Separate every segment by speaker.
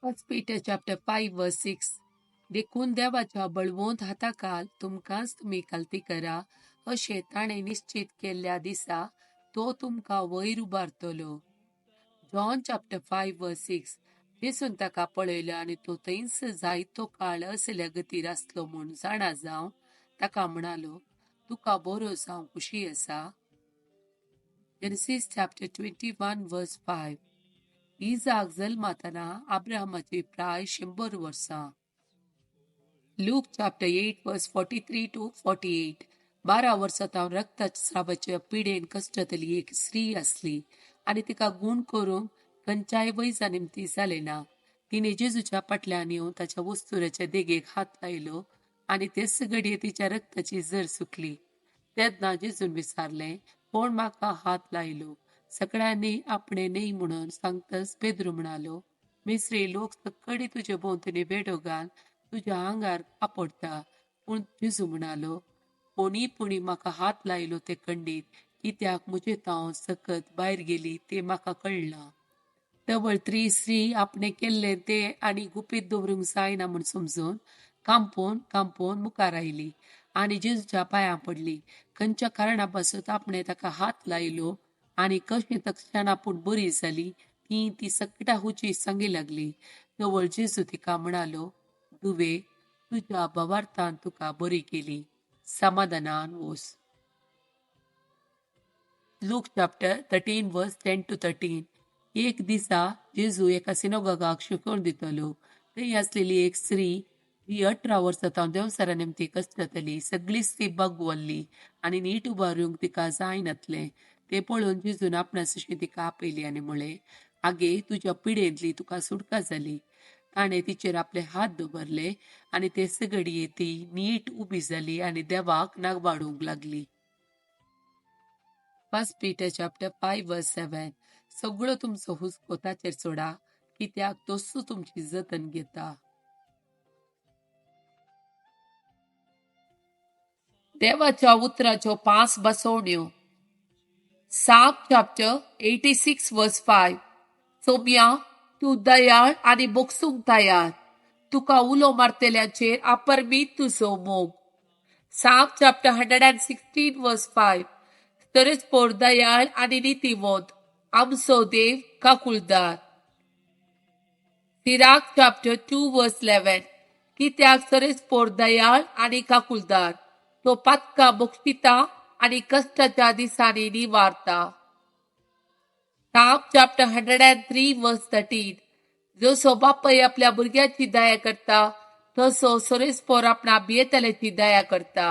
Speaker 1: First Peter chapter 5 verse 6. देखून देवाच्या बळवंत हाताखाल तुमकांच तुमी खालती करा, अशें ताणें निश्चित केल्ल्या दिसा तो तुमकां वयर उबारतलो. John chapter 5 verse 6. जेजून ताका पळयलो आनी तो थंयच जायतो काळ असल्या गतीर आसलो म्हूण जाणा जावन ताका म्हणालो, तुका बरो जावंक खुशी आसा. Genesis chapter 21 verse 5. इजाक जल्मातना अब्राहमाची प्राय 100 वर्सां. Luke chapter 8 verse 43 to 48. 12 वर्सां तावन रक्तस्रावाच्या पिडेन कश्टतली एक स्त्री आसली आनी तिका गूण करूंक खंयच्याय वैजा निमती जालें ना. तिणे जेजूच्या फाटल्यान येवन ताच्या वस्तुराच्या देगेक हात लायलो आनी तेच घडये तिच्या रक्ताची जर सुकली. तेन्ना जेजून विचारलें, कोण म्हाका हात लायलो? सगळ्यांनी आपणे न्हय म्हणून सांगतच पेद्रू म्हणालो, मिस्री लोक सगळी तुजे भोंवतणी बेडो घाल तुज्या आंगार आपडटा. पूण जेजू म्हणालो, कोणी पुणी म्हाका हात लायलो ते खंडीत, कित्याक म्हजे तावन सकत भायर गेली ते म्हाका कळना. तवळ त्री स्त्री आपणे केल्लें ते आनी गुपीत दवरूंक जायना म्हूण समजून कांपोवन कांपोवन मुखार आयली आनी जेजूच्या पांयां पडली. खंयच्या कारणा पासत आपणे ताका हात लायलो आनी कशें तक्षण आपूण बरी जाली ती ती सगळ्या हुची सांगी लागली. तवळ जेजू तिका म्हणालो, दुवे, तुज्या भावार्थान तुका बरी केली, समाधानान वोस. Luke chapter 13 verse 10 to 13. एक दिसा जेजू एका सिनोगागाक शिकवण दितलो. थंय आसलेली एक स्त्री जी 18 वर्सां तावन देंवचारा निमती कश्टतली, सगळीच ती बागवल्ली आनी नीट उबारूंक तिका जायनातलें. ते पळोवन जेजून आपणा सशी तिका आपयली आनी म्हळें, आगे, तुज्या पिडेंतली तुका सुटका जाली. ताणें तिचेर आपले हात दवरले आनी ते सगळी ती नीट उबी जाली आनी देवाक नागवाडूंक लागली. First Peter chapter 5 verse 7. सगळो तुमचो हुस्को ताचेर सोडा, कित्याक तोच तुमची जतन घेता. देवाच्या उतराच्यो 5 बसवण्यो. Psalm chapter 86 verse 5. सोम्या, तूं दयाळ आनी बोगसूंक तयार, तुका उलो मारतल्यांचेर अपरमीत तुजो मोग. Psalm chapter 116 verse 5. तरच दयाळ आनी नितीवंत, आमचो देव काकुळदार. Sirach chapter 2 verse 11. कित्याक सरसपोर दयाळ आनी काकुळदार, तो पातका बोगशिता आनी कश्टाच्या दिसांनी निवारता. Psalm chapter 103 verse 13. जसो बापय आपल्या भुरग्याची दया करता तसो सरसपोर आपणा भियेतल्याची दया करता.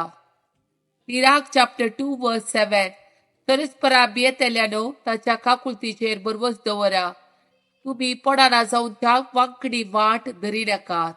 Speaker 1: Sirach chapter 2 verse 7. सरसपरा भियेतल्यानो ताच्या काकुळतीचेर भरवस दवरा, तुमी पडना जावन त्या वांकडी वाट धरी नाकात.